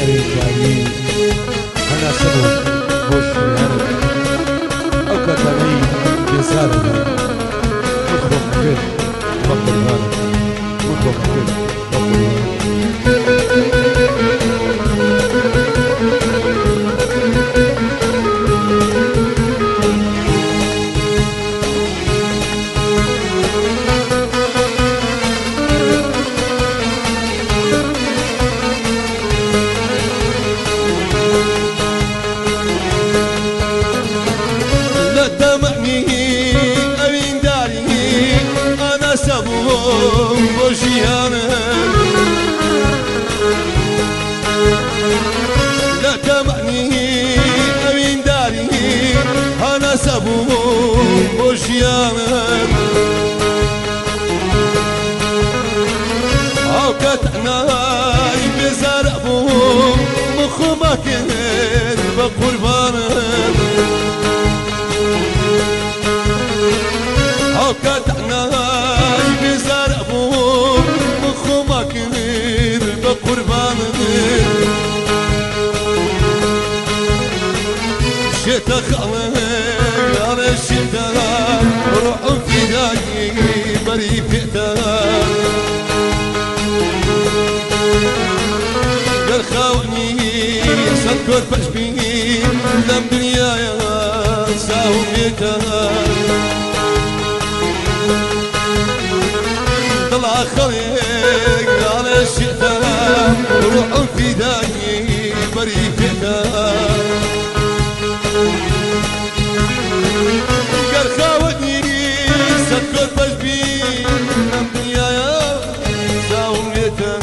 ئەوینداری هەناسە بووم بۆ ژیانت ئەو کاتانەی بێزار ئەبووم من خۆم ئەکرد بە قوربانت من خۆم ئەکرد بە قوربانت. لە تەمەنی ئەوینداری ئاناسە بووم بۆ ژیانم لە تەمەنی ئەوینداری هاناسە بووم بۆ ژیانم هاوکات نای بێزار بووم بخۆما کرد بە قوربانم هاوکات نای بێزار بووم بخۆما کرد بە قوربانم شێتە خەڵک ئەڵێ شێتە ڕۆحم فیدایی بەری پێتە گەر خاوەنی سەد کۆرپەش بی لەم دنیایە ساوم بێتە دڵا خەڵک ئەڵێ شێتە ڕۆحم فیدایی بەری پێتە گەر خاوەنی سەد کۆرپەش بی لەم دنیایە ساوم بێتە.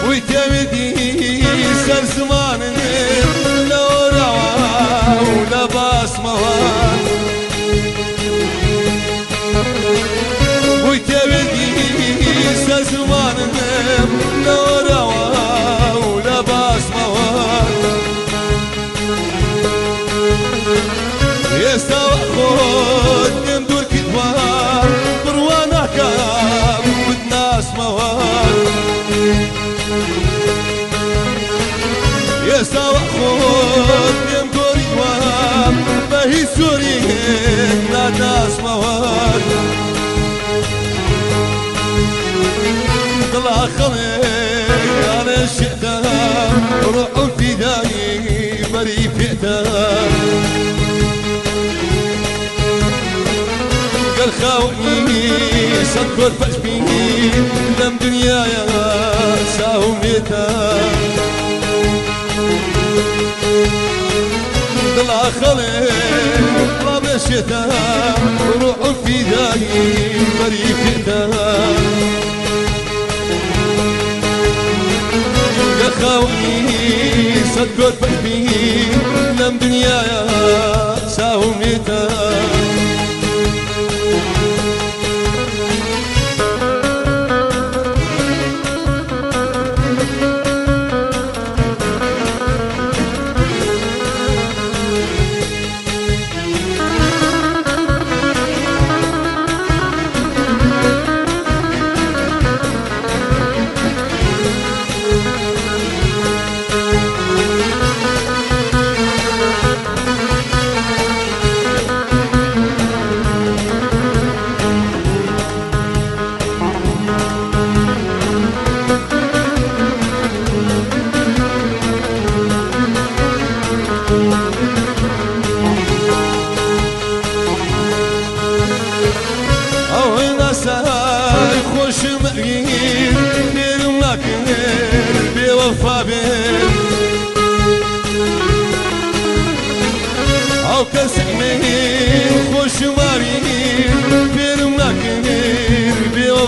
بووی تێویدی سەر زمانم لە ئۆرەوە و لە باسمەوە بووی تێویدی سەر زمانم لە ئۆرەوە و لە باسمەوە ئێستا خۆت لێم دوور کردوە بڕوا ناکەم بتناسمەوە ئێستا خۆت لێم گۆڕیوە بە هیچ جۆرێک ناناسمەوە دڵا خەڵێک ئەڵێ شێتە ڕۆحم فیدایی بەری پێتە گەر خاوەنی سەد کۆرپەش بی لەم دنیایە ساوم بێتە دڵا خەڵێک ڕابێشێتە ڕۆحم فیدایی بەری پێتە گەر خاوەنی سەد کۆرپەش بی لەم دنیایە ساوم بێتە.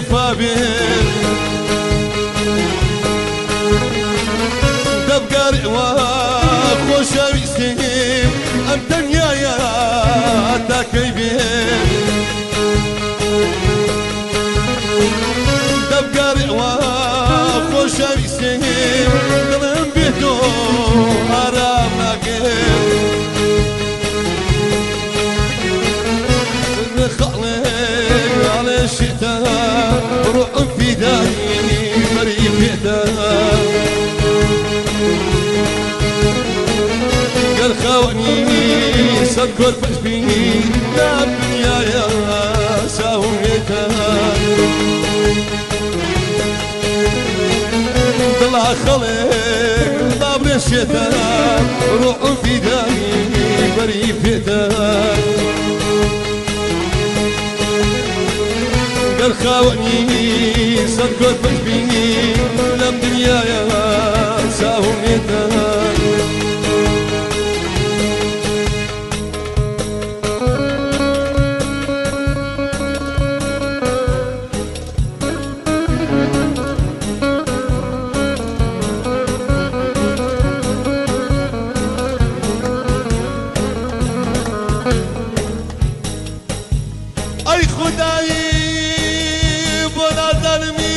بێوەفا بێ دەبگەڕێوە خۆشەویستیم ئەم تەنیایە تاکەی بێ دەبگەڕێوە خۆشەویستیم دڵم بێ تۆ ئارام ناگرێ خەڵێ ئاڵێ شێتە ڕۆحم فیدای بەری پێتە گەر خاوەنی سەد کۆرپەش بی لەم دنیایە ساوم لێتە دڵا خەڵێک بابرێشێتە ڕۆحم فیدای بەری پێتە گەر خاوەنی سەد کۆرپەش بی لەم دنیایە ساوم لێتە ئەی خودایی بۆ نازانمی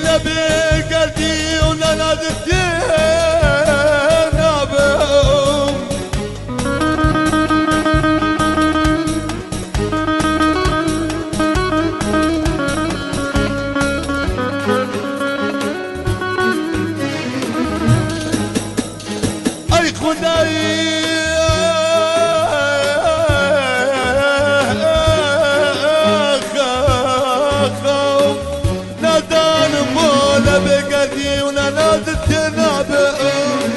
لە بێگەردی و نەنادت نابم ئەی خودایی نادانم بۆ لە بێگەردی و نەنادت تێنابم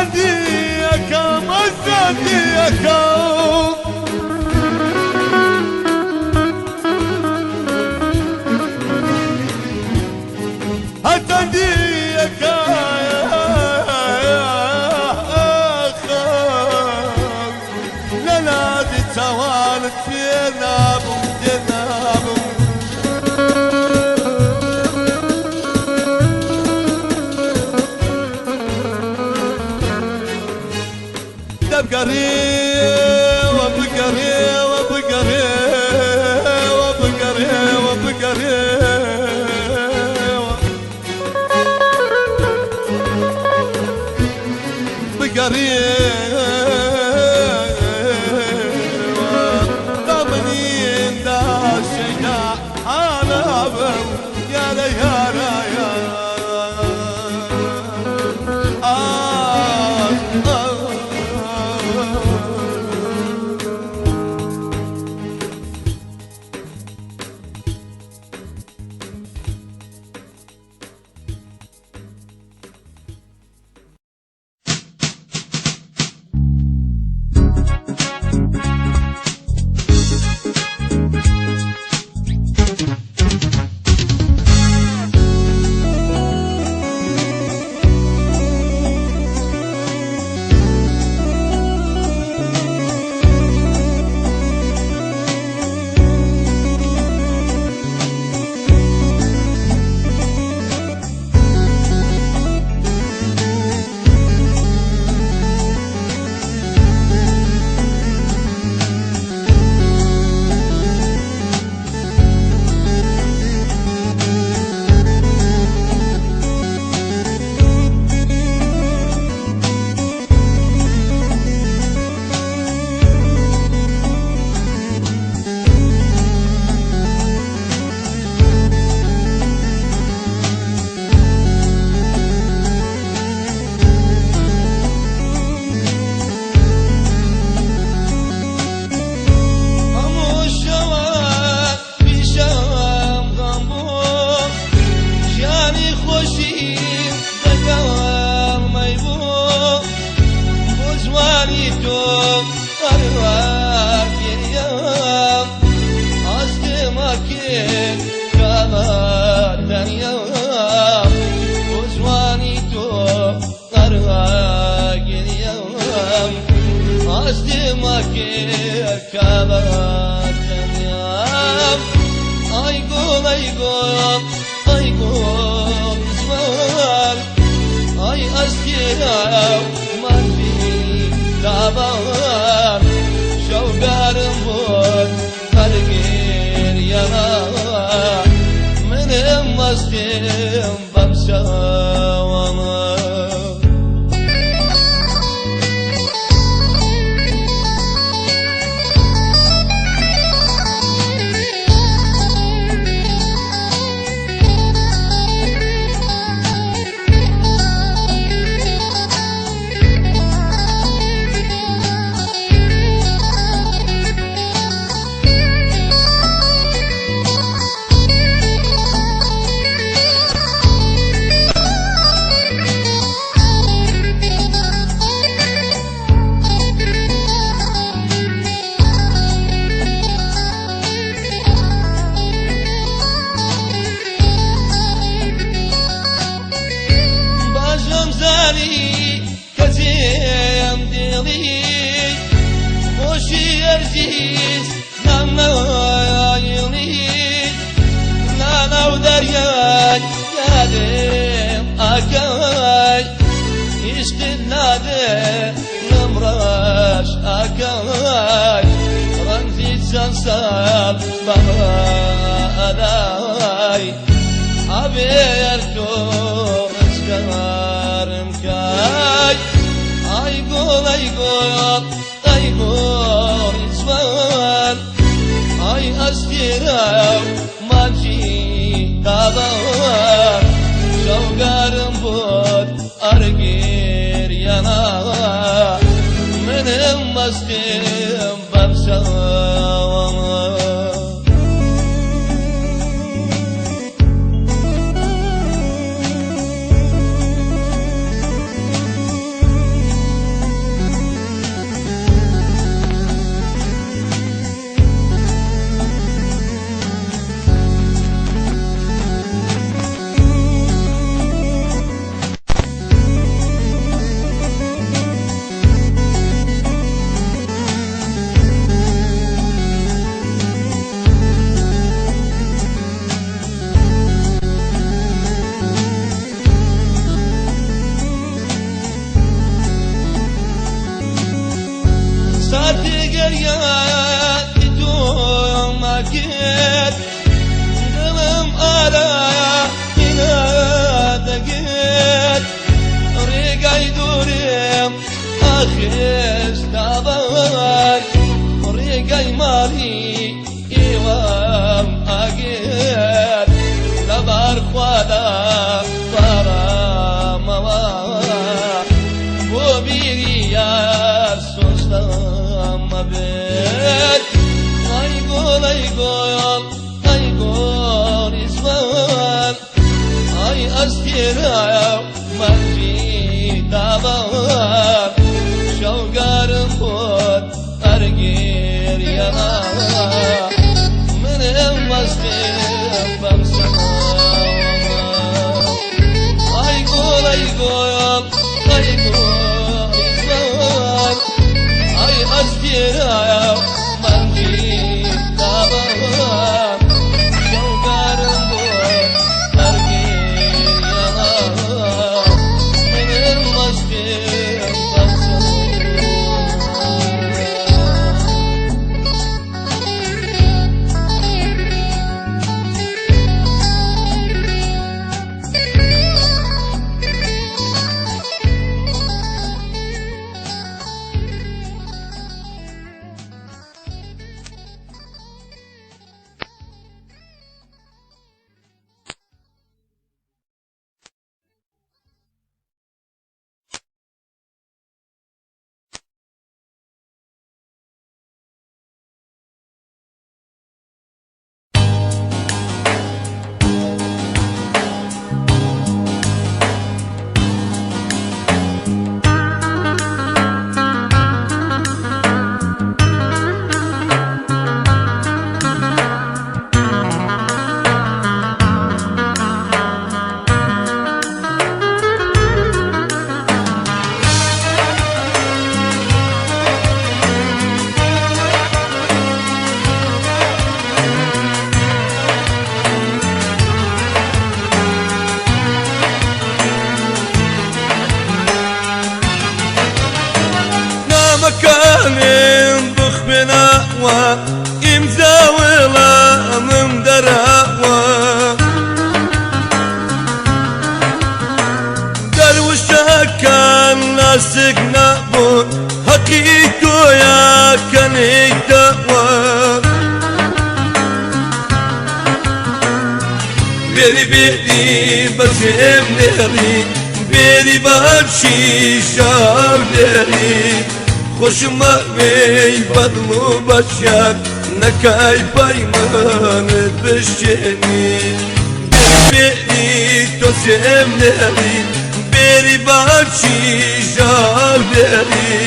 هەرچەندیەکەم هەرچەندیەکەم هەرچەندیەکەم لە نادی چاوانت تێنابم تێنابم دەبگەڕێوە بگەڕێوە بگەڕێوە بگەڕێوە بگەڕێوە بگەڕێوە دامنیندا شەیدا ئالابم یارە یارە یار آه آه. گوڵ ئەی گوڵ جوان ئای ئەستێرە مانگی تابان شەوگارم بۆت هەرگیر یانا منم مەستیم بەم شەوانە. باشم زانی کە جێم دێڵی خۆشی هەرگیز نامنایڵی لاناو دەریای یادێم ئاکای عشقت نادێ نمڕەش ئاکای ڕەنجی چەند ساڵ بەئەدای ئەبێر تۆ ڕزگارم کای ئای گوڵ ئەی گوڵ ئەی گوڵی جوان ئای ئەستێرە مانگی تابان شەوگارم بۆت ئەرگیر یانا منم مەستیم بەم شەوانە. دەراوە ئیمزا وەڵامم دەراوە دەروشەکان ناسک نابوون هەقی تۆیە کەنیتەوە بێری بێری بەجێم نێڕی بێری باشی شاو دێری خۆشمەوێی بەدڵ و بەشیان نەکای پەیمانت بشێنی بێری تۆ جێم نێڕی بێری باشی ژاو دێری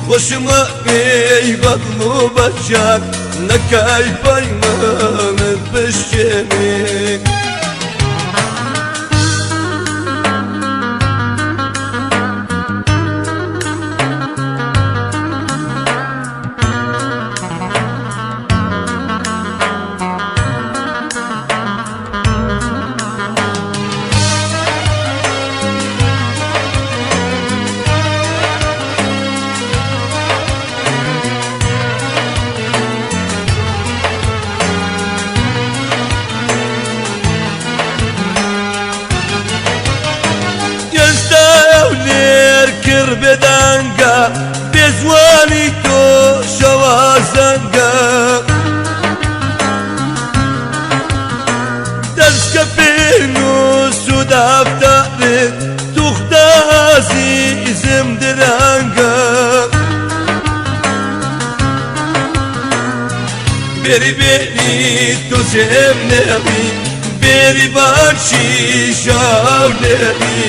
خۆشمەوێی بەدڵ و بەشیان نەکای پەیمانت بشێنی. ئێستا ئەولێر کڕ بێدەنگە بێزوانی تۆ شەوا زەنگە دەستکە پێنووس و دەفتەرت توختە ئازیزم درەنگە بێری بێری تۆ جێم نێڕی بێری باشی شاو دێری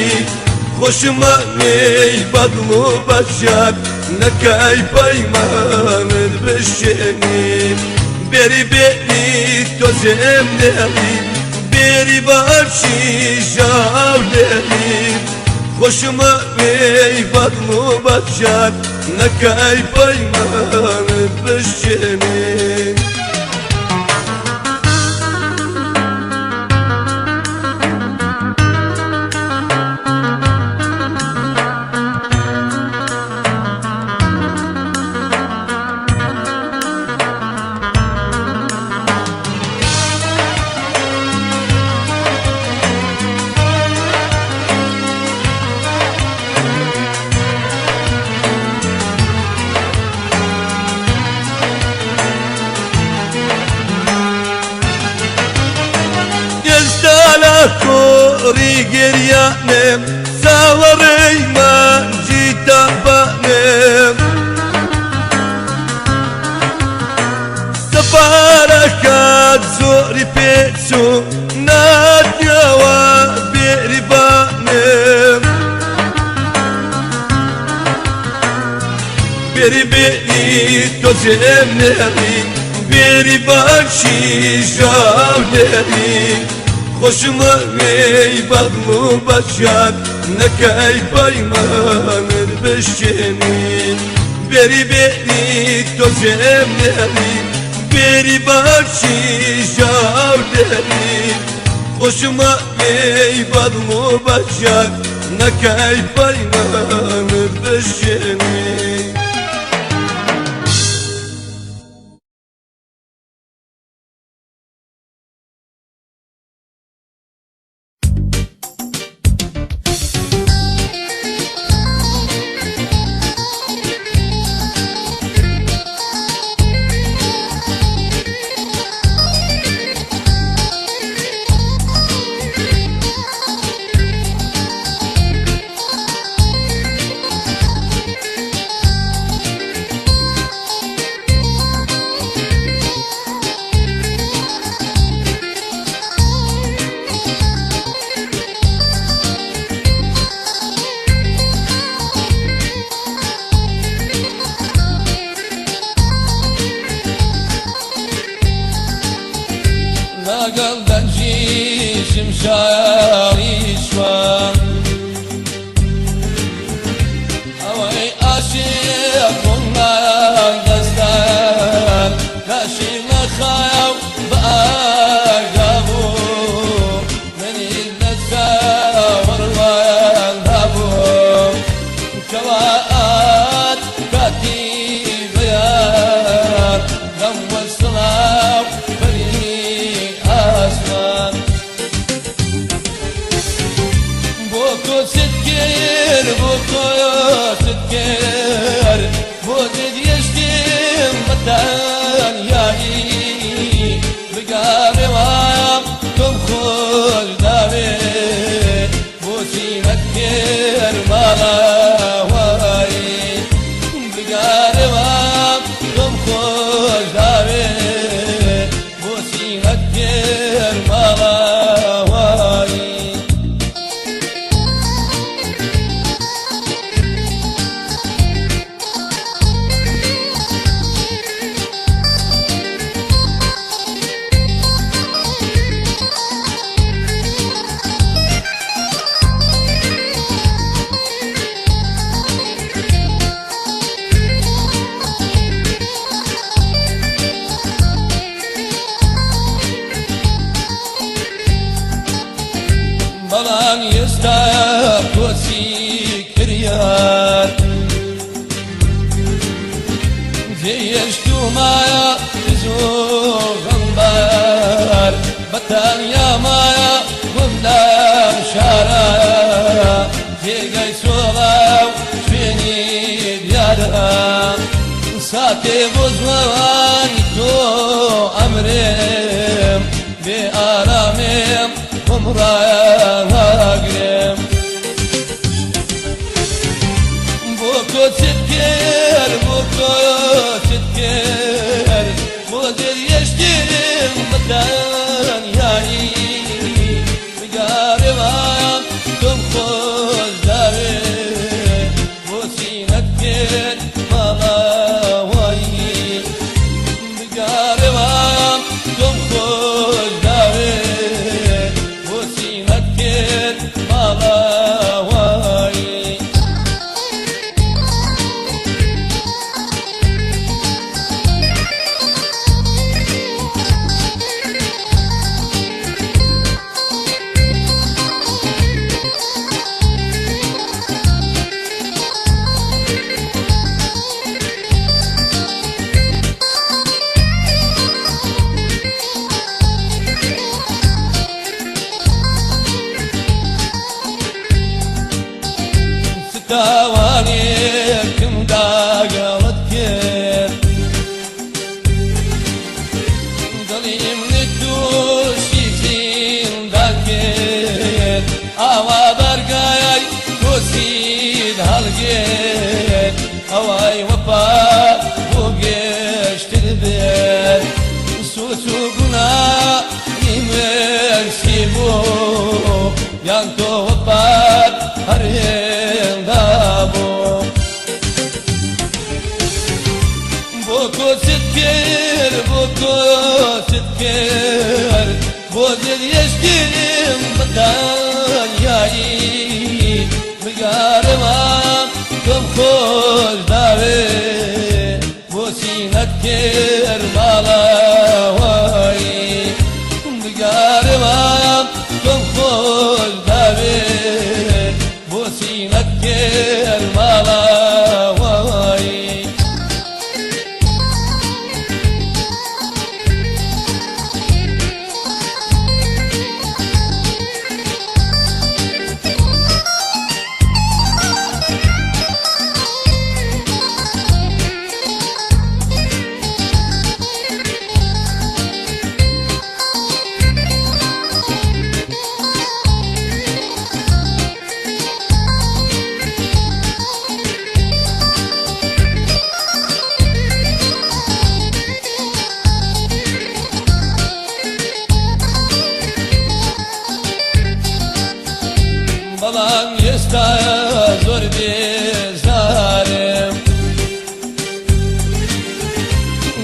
خۆشمەوێی بەدڵ و بەشیان نەکای پەیمانت بشێنی بێری بێری تۆ جێم نێڕی بێری باشی شاو دێری خۆشمەوێی بەدڵ و بەشیان نەکای پەیمانت بشێنی. ئێستا لە کۆڕی گریانم چاوەڕێی مانجی تاپانم سەفارەکەت زۆری پێچوو ناتیەوە بێریبانم بێری بێری تۆ جێم نێڕی بێری باشی ژاو دێری خۆشمەوێی بەدڵ و بەشیان نەکای پەیمانت بشێنی بێری بێری تۆ جێم نێڕی بێری باشی ژاو دێری خۆشمەوێی بەدڵ و بەشیان نەکای پەیمانت بشێنی. کۆچت کرد بۆ جێهێشتیم بەتەنیایی بگەڕێوە تۆم خۆش داوێ بۆچی نەتکرد ماڵاوایی بگەڕێوە تۆم خۆش داوێ بۆچی نەتکرد ماڵاوایی. بەڵام ئێستا کۆچی کریار جێهێشتوومایە زوو غەمبار بەتەنیا مایە بووم لەم شارە جێگەی چۆڵە و شوێنی دیارە ساتێ بۆ جوانی تۆ ئەمرێم بێ ئارامێم خۆم ڕاناگرم بۆ کۆچت کرد بۆ کۆچت کرد بۆ جێهێشتیم بەتەنیایی بگەڕێوە تۆم خۆش داوێ بۆچی نەتکرد ماڵاوایی بگەڕێوە تۆم خۆش داوێ بۆچی نەتکرد ماڵاوایی. تاوانێکم داگەڵت کرد دڵیم لە تووشی زیندان کرد ئاوا بەرگای کۆچیت هەڵگرت ئەوای وەفا بۆ گەشتر بێت سوچ و گوناهی من چی بوو یان تۆ وەفات هەر هێندا بوو بۆ کۆچت کرد بۆ کۆچت کرد بۆ جێهێشتیم بەتەنیایی بگەڕێوە تۆم خۆش داوێ بۆچی نەتکرد ماڵاوایی بگەڕێوە تۆم خۆش داوێ بۆچی نەتکرد ماڵاوایی. بەڵام ئێستا زۆر بێزارم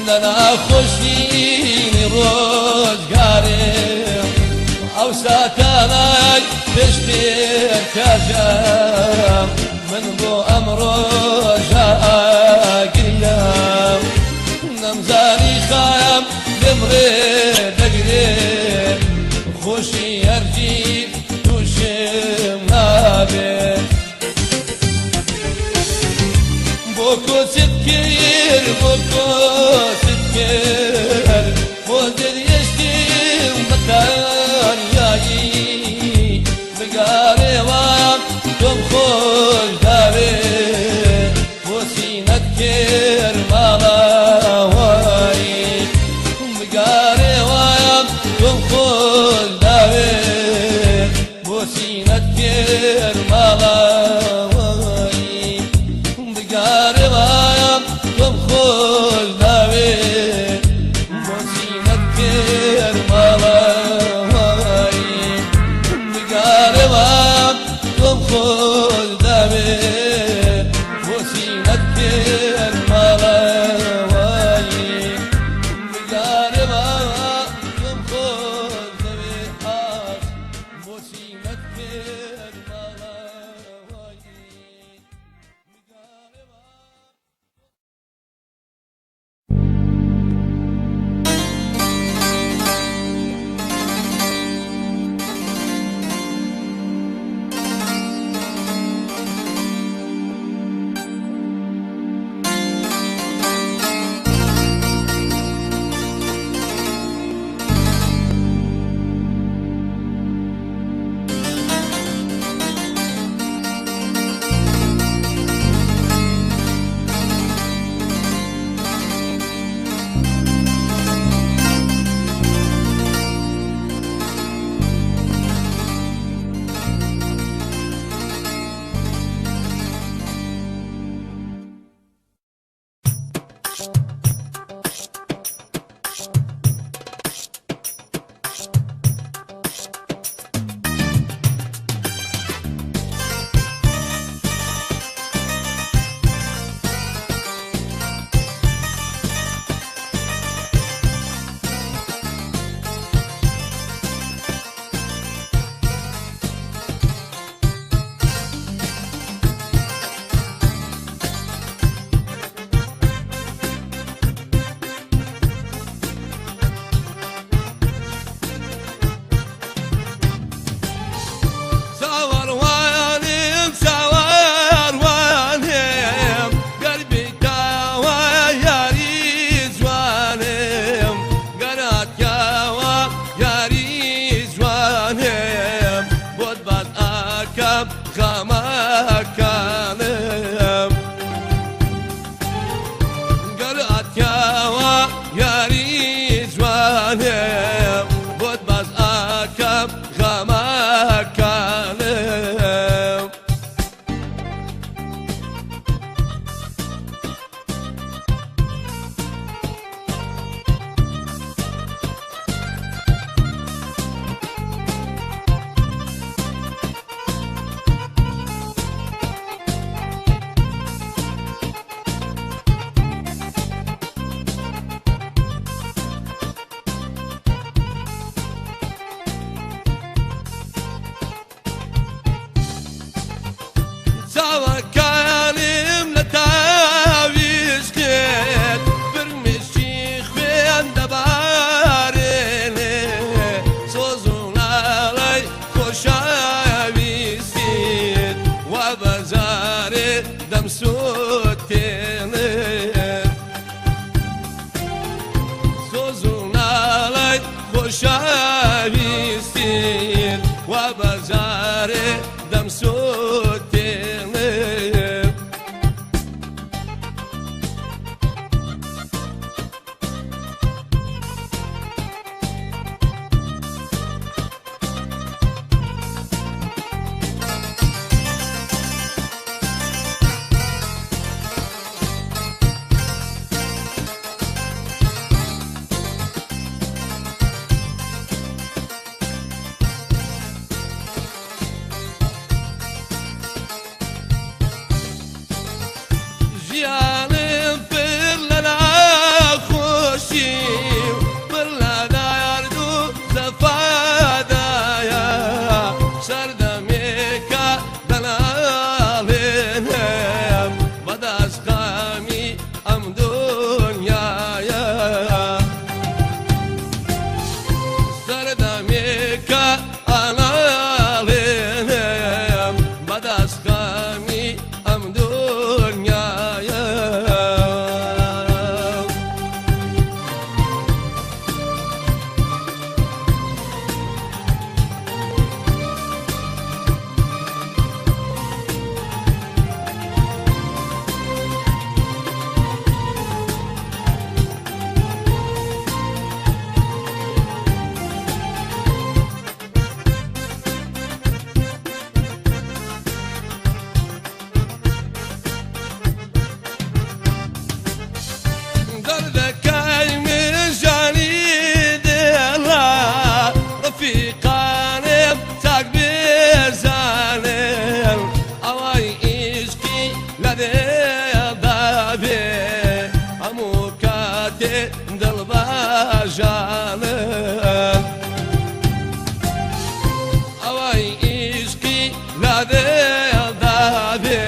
لە ناخۆشینی ڕۆژگارم ئەو ساتانای پێشتر کاژەم من بۆ ئەم ڕۆژە ئاگریم نەمزانی خام لێم ڕێ دەگرێ خۆشی هەرگیز تووشم نابێت بۆ کۆچت کرد بۆ کۆچت کرد بۆ جێهێشتیم بەتەنیایی بگەڕێوە تۆم خۆش داوێ چاوەکانم لە تاویشکێت فرمێشکی خوێن دەبارێنێ سۆز و ناڵەی خۆشەویستیت وا بەجارێ دەمسووتێنێ سۆز و ناڵەی خۆشەویستیت وا بەجارێ دەمسووتێنێ. ژیانم پر لە ناخۆشی و پر لە دارد و زەفادایە سەردەمێکە دەناڵێنم بەدەست خامی ئەم دنیایە سەردەمێکە ئەناڵێنم بەدەست خامی ئەم دنیایە. دەردەکای مژانی دێڵا ڕەفیقانم چاک بێزانم ئەوەی ئیشقی لە دێڵدا بێ هەموو کاتێ دڵباژانم ئەوەی ئیشقی لە دێڵدا بێ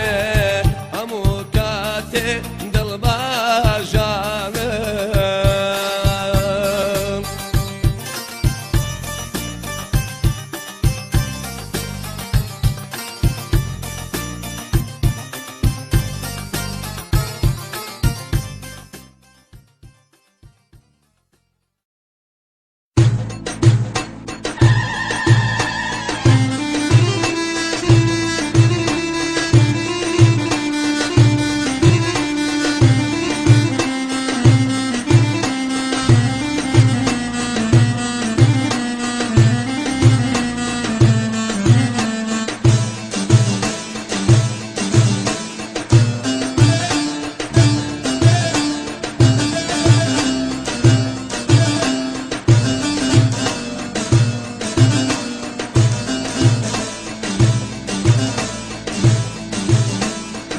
هەموو کاتێ دڵباژانم.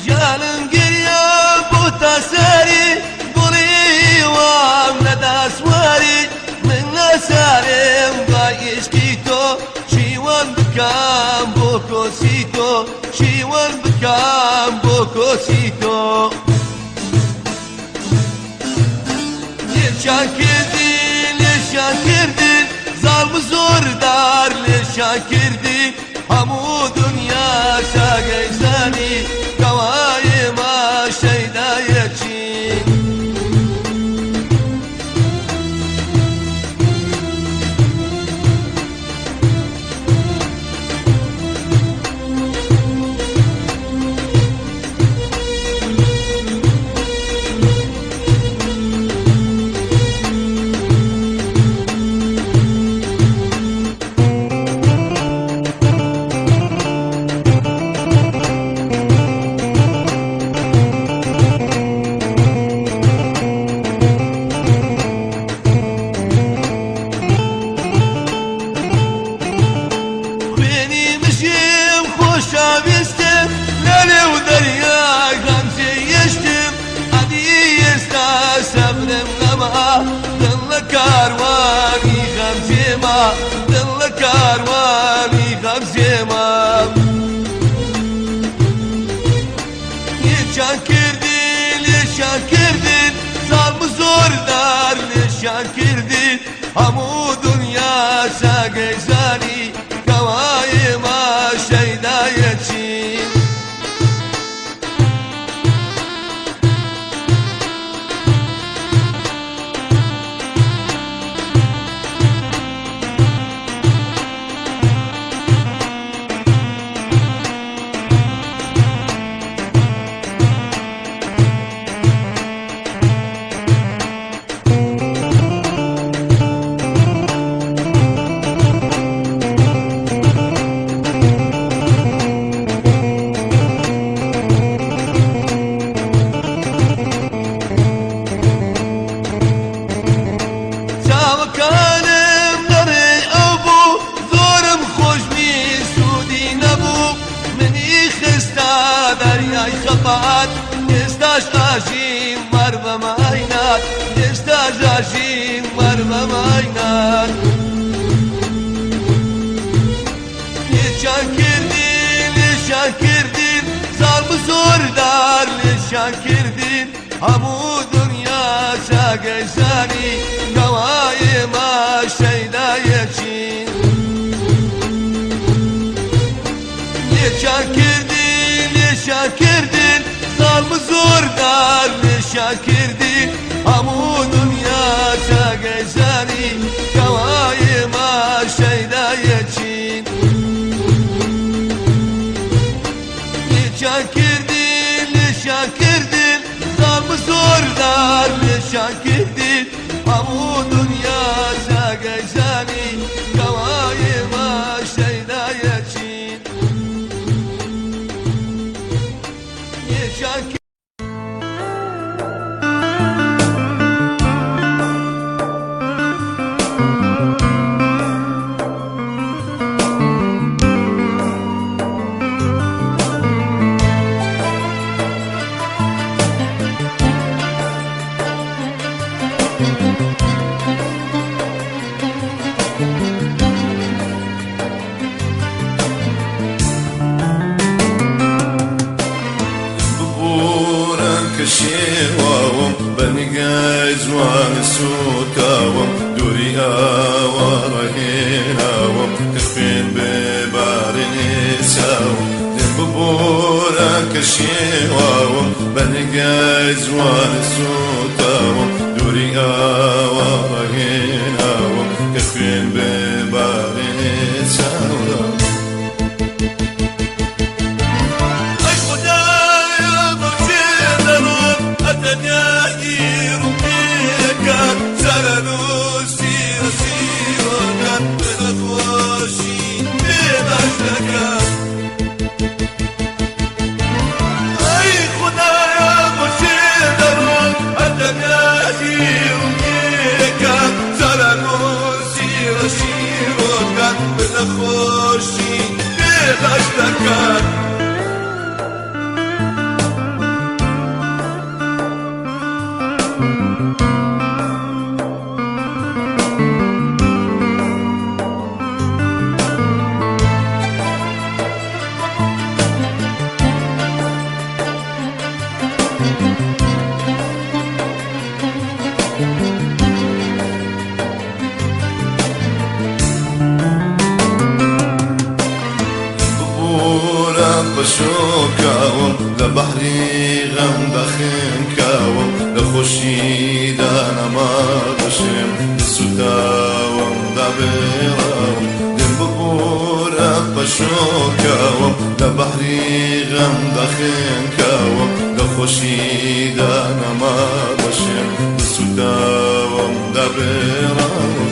جانم گریا بۆ تاسەری گوڵی وام لە داسواری من ناسارم با ئیشقی تۆ شیوان بکەم بۆ کۆسی تۆ شیوان بکەم بۆ کۆسی تۆ لێشان کردی لێشان کردی زاڵم زۆردار لێشان کردی هەموو دنیا شاگەیزانی کەوایە ما شەیدایەکی. خوێنی مژیم خۆشەویستم لەنێو دەریای غەمزێیشتم ئەدی ئێستا سەبرم نەما دڵ لە کاروانی غەمزێما دڵ لە کاروانی غەمزێما. لێشان کردن زاڵم زۆردار لێشان کردن هەموو دنیا چاگەیزانی کەوایە ما شەیدایەچین. چاوەکانم لەڕێ ئەو بوو زۆرم خۆشمی سوودی نەبوو منی خستا دەریای خەفات ئێستاش ئاژیم وەر بە ماینات ئێستاش ئاژیم وەر بە ماینات. لێشان کردین لێشان کردین زاڵم زۆردار لێشان کردین هەموو دنیا چاگەیزانی کەوایە ما شەیدایەچین. لێشان کردین لێشان کردین زاڵم زۆردار لێشان کردین هەموو دنیا چاگەیزانی کەوایە ما شەیدایەچین. لێشان کردین لێشان کردین زاڵم زۆردار لێشان کردین هەموو دنیا چاگەیزانی کەوایە ما شەیدایەچین. لێشان ببورە کە شێواوم بە نیگای جوانی سوتاوم دووری ئاوارەهێناوم کە خوێن بێبارێنێ چاوم. ببورە کە شێواوم بە نیگای جوانی سوتاوم دووری ئاوارەهێناوم کە خوێن بێبارێنێ چاوم. ئەی خودایە بۆچێ دەڕۆم ئەتەنیایی ڕووپێکات چارەنووسی ڕەسیوەکات بەخۆشی بێباش دەکات. ئەی خودایە بۆچێ دەڕۆم ئەتەنیایی ڕووپێکات چارەنووسی ڕەسیوەکات بەخۆشی بێباش دەکات. ببورە پەشۆکاوم لە بەحری غەم دەخێنکاوم لە خۆشیدا نەما بەشێم سوتاوم دابێڕاوم. دێم ببورە پەشۆکاوم لە بەحری غەم دەخێنکاوم لە خۆشیدا نەما بەشێم سوتاوم دابێڕاوم.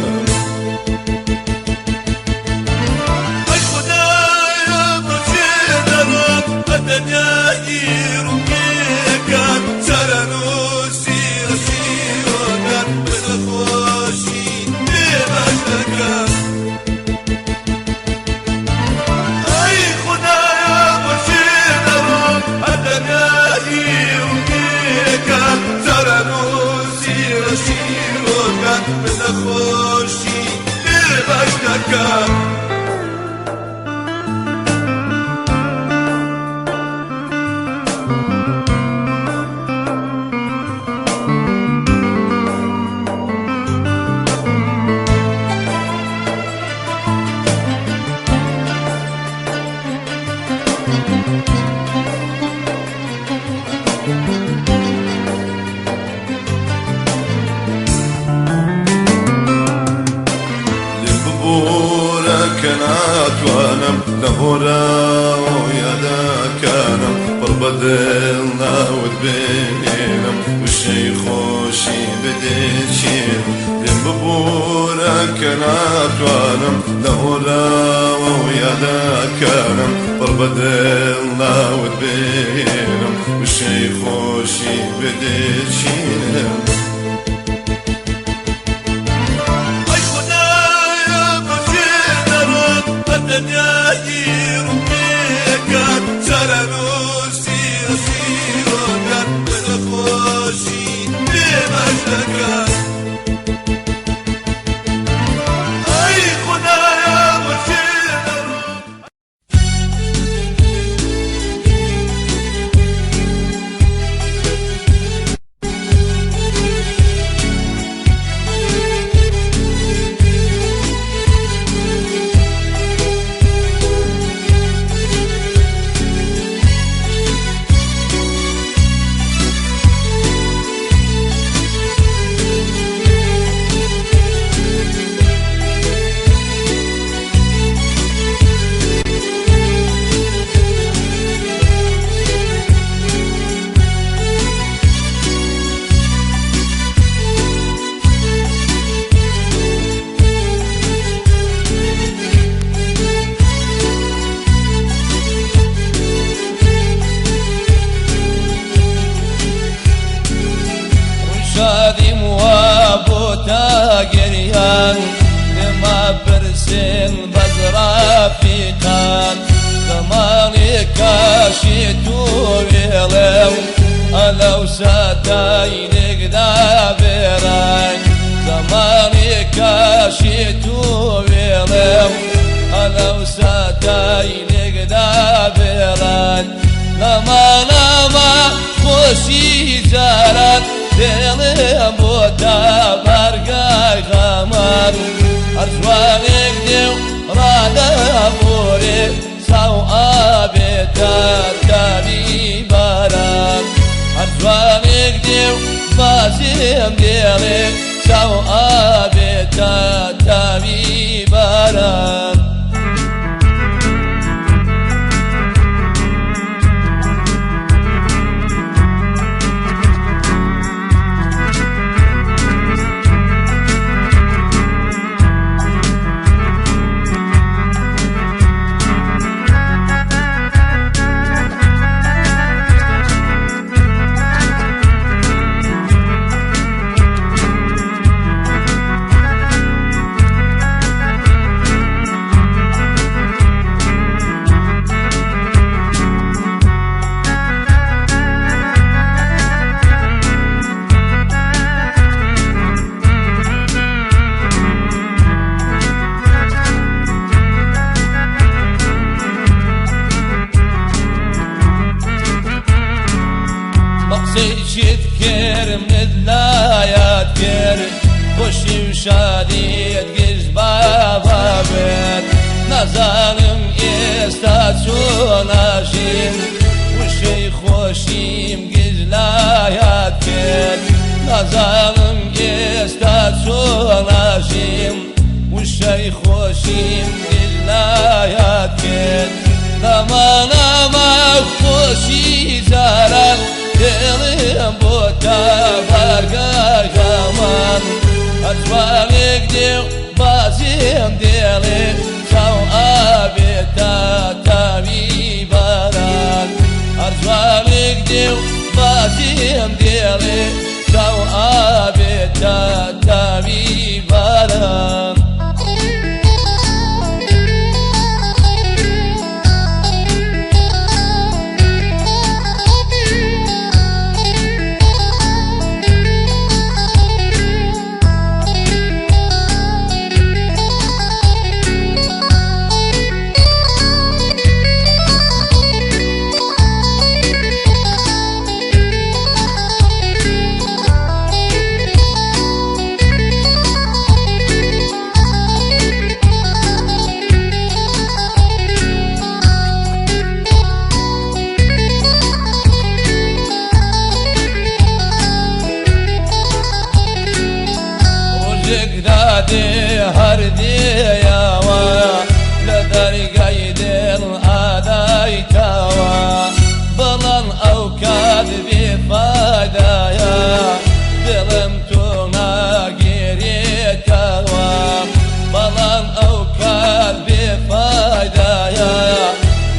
ئەی خودایە بۆچێ دەڕۆم ئەتەنیایی ڕووپێکات چارەنووسی ڕەسیوەکات بەخۆشی بێباش دەکات. ئەی خودایە بۆچێ دەڕۆم ئەتەنیایی ڕووپێکات چارەنووسی ڕەسیوەکات بەخۆشی بێباش دەکات. لە هۆراوە یادەکانم پڕ بە دڵ ناوت بێنم وشەی خۆشی بدێچێنم لێم ببورە کە ناتوانم لە هۆراوە یادەکانم پڕ بە دڵ ناوت بێنم وشەی خۆشی بدێچێنم. ئەی خودایە بۆچی دەڕۆن بە دنیای ڕوونیەکان چارەنووسی ئەسیرۆکان بە نەخۆشی بێبەش دەکات. ئەی خودایە بۆچی دەڕۆن. شادیم وا بۆ تاگەریان لەما پرسێن بەزرافیقان زەمانی کاشی تو وێڵێم ئەلەو ساتای نێکدا بێران زەمانی کاشی تو وێڵێم ئەلەو ساتای نێکدا بێران نەمانەما خۆشی جاران دێڵێم بۆ تا بارگای غەمان هەر جوانێک دێ و ڕادەبۆرێ چاو ئابێتە تاوی باران هەر جوانێک دێ و بازیم دێڵێ چاو ئابێتە تاوی باران. بەقسەیشت کرد لایات کرد خۆشی و شادیت گشت بابا بێت نازانم ئێستا چۆن ئاژیم وشەی خۆشیم گشت لایات کرد نازانم ئێستا چۆن ئاژیم وشەی خۆشیم گشت لایات کرد نەمانەما خۆشی جاران دێڵێم بۆ تا بارگای غەمان هەر جوانێک دێ و بازیم دێڵێ چاو ئابێتە تاوی باران هەر جوانێک دێ و بازیم دێڵێ چاو ئابێتە تاوی باران. Thank you. ئەو کات بێفادایە دڵم تۆ ناگێرێتەوە بەڵام ئەو کات بێفادایە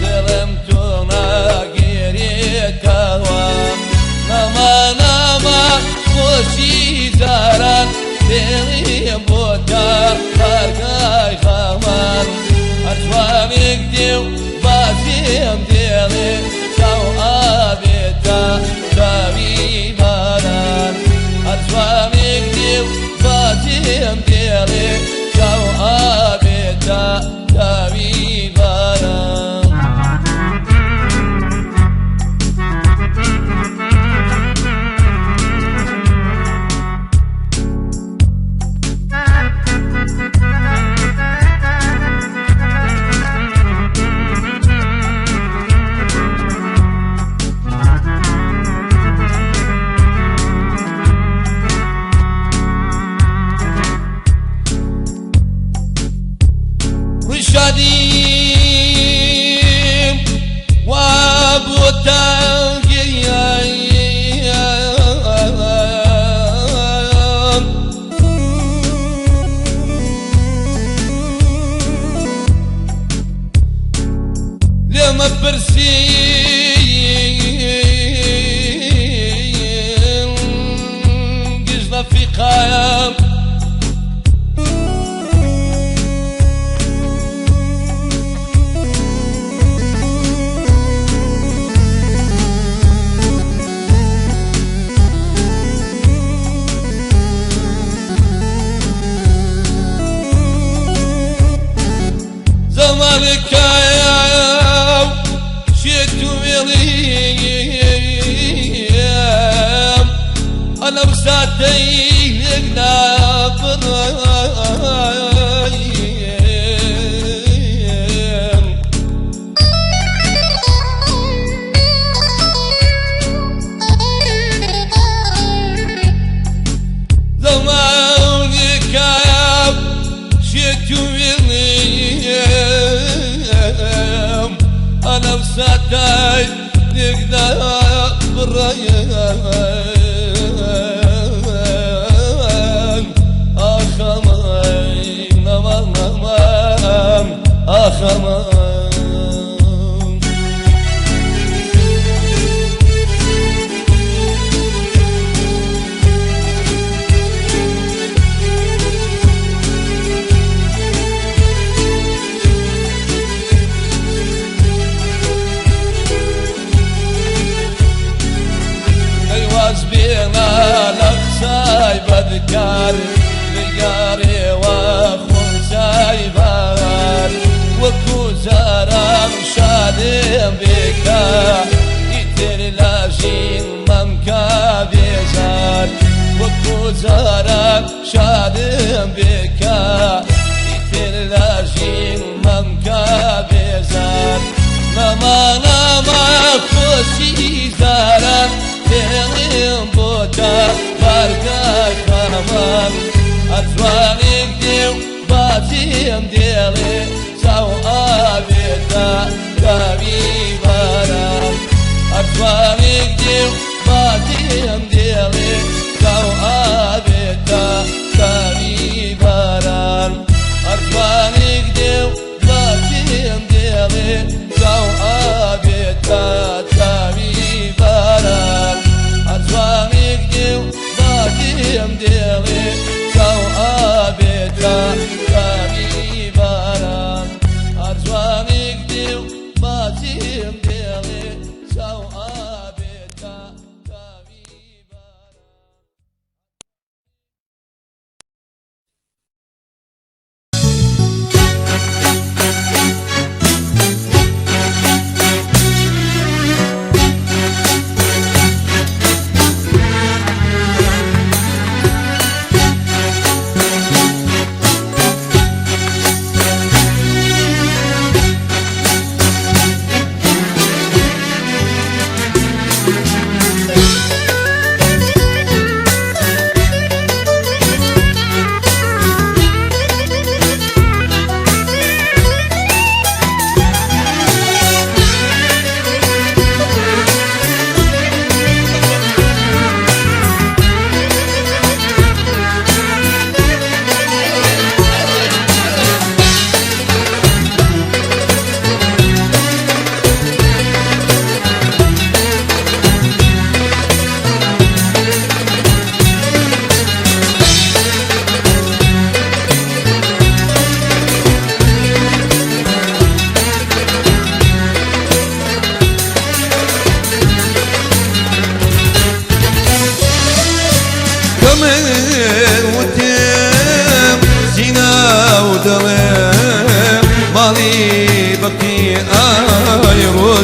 دڵم تۆ ناگێرێتەوە نەما نەما خۆشی جاران دێڵیم بۆ تا بارگای خەمان هەرجوانێک دێ و بازیم دێڵێ چاو ئاوێتە چاوی باران هەرجوانێک دێ و بازیم دێڵێ چاو ئاوێتە چاوی باران. ڕشادیم وا بۆ تاگریان لێمە پرسین گژ ڕەفیقایان زەمانێکایە شێت و وێڵیم ئەلەو ساتەی لێک نابڕایم. زەمانێکایە شێت و وێڵیم ئەلەو ساتەی لێک نابڕایم. ئاخ ئەمان ئەمان ئەمان ئاخ ئەمان. ئەی واز بێنە لە قسای بەدکار بگارێوە خۆنچای بار وەکو جاران شادێم بێکا ئیتر لە ژین مەمکا بێزار وەکو جاران شادێم بێکا ئیتر لە ژین مەمکا بێزار نەما نەما خۆشی جاران دێڵیم بۆ تا بارگای خەمان هەرجوانێک دێ و باجیم دێڵێ چاو ئاوێتە چاوی باران هەرجوانێک دێ و باجیم دێڵێ چاو ئاوێتە چاوی باران هەرجوانێک دێ و باجیم دێڵێ چاو ئاوێتە چاوی باران هەرجوانێک دێ و باجیم دێڵێ چاو ئاوێتە چاوی باران هەرجوانێک دێ و باجیم دێڵێ چاو ئاوێتە چاوی باران.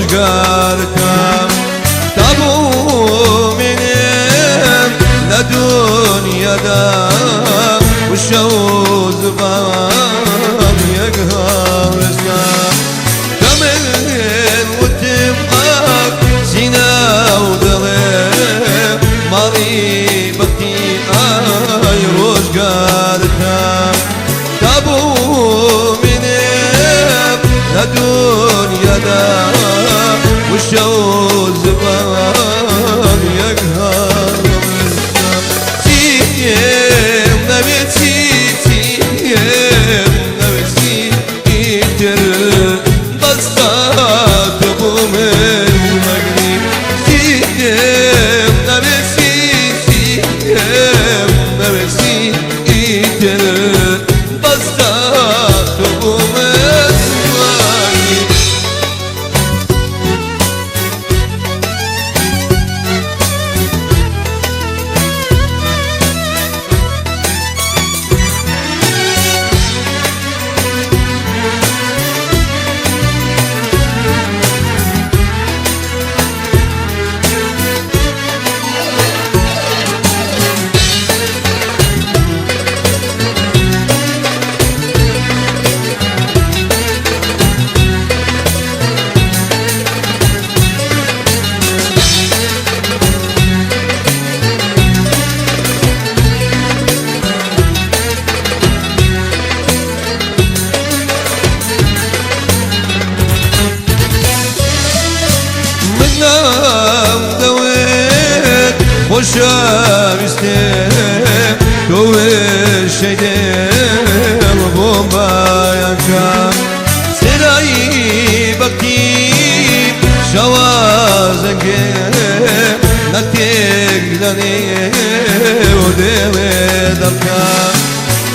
ڕۆژگارتان تا بوو منم لە دنیادا وشە و زبان یەک هاوێستا کە من وتم ئاک سینا و دڵێ ماڵی بەختی ئای ڕۆژگارتان تا بوو منم لە دنیادا وشە و زبان یەک هاوێستا چیم دەوێت چی چیم دەوێت چی ئیتر بەستا تۆ بۆ من مەگری چیم دەوێت چی چیم دەوێت چی ئیتر بەستا تۆ بۆ من مەگری. منم دەوێت خۆشەویستێ تۆ وشەی دێم بۆم بایانکەم سێرایی بەختی شەوازەنگێ نەتێک لەنێو دێوێ دەڵکەم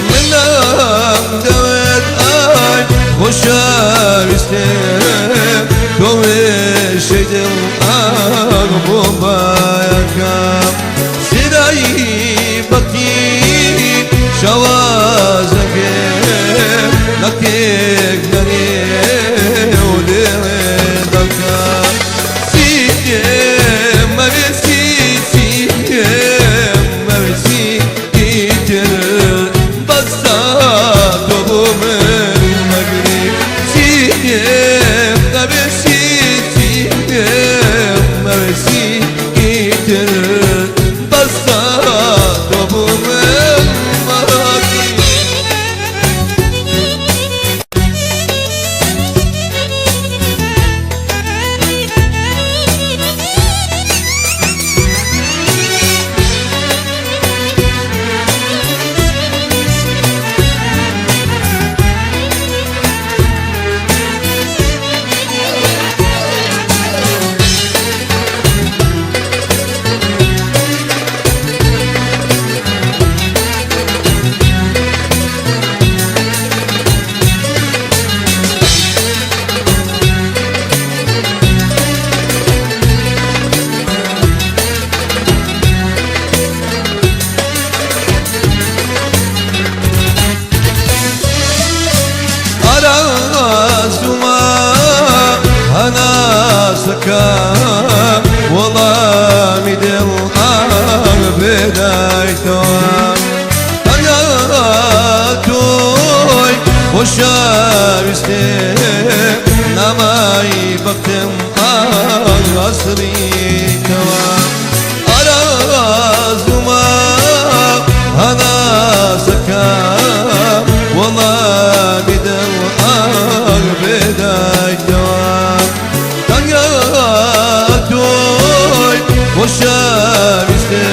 منم دەوێت ئای خۆشەویستێ تۆ وشەی دڵ ئاگ بۆم بایانکەم سێرایی بەختی شەوازەنگێ نەتێک لەنێو دێوێ دەڵکەم سیتێم مەوێ سی سیتێم مەوێ سی ئیتر بەستا تۆ بۆ من مەگری سیتێم دەبێ سی سیتێم مەوێ سی ئیتر بەستا تۆ بۆ من مەگری. ئارازومە هەناسەکەم وەڵامی دڵ ئاگ بێدایتەوە تەنیا تۆی خۆشەویستێ نامای بەختم ئاگ ئەسریتەوە ئارازومە هەناسەکەم وەڵامی دڵ ئاگ بێدایتەوە تەنیا تۆی خۆشەویستێ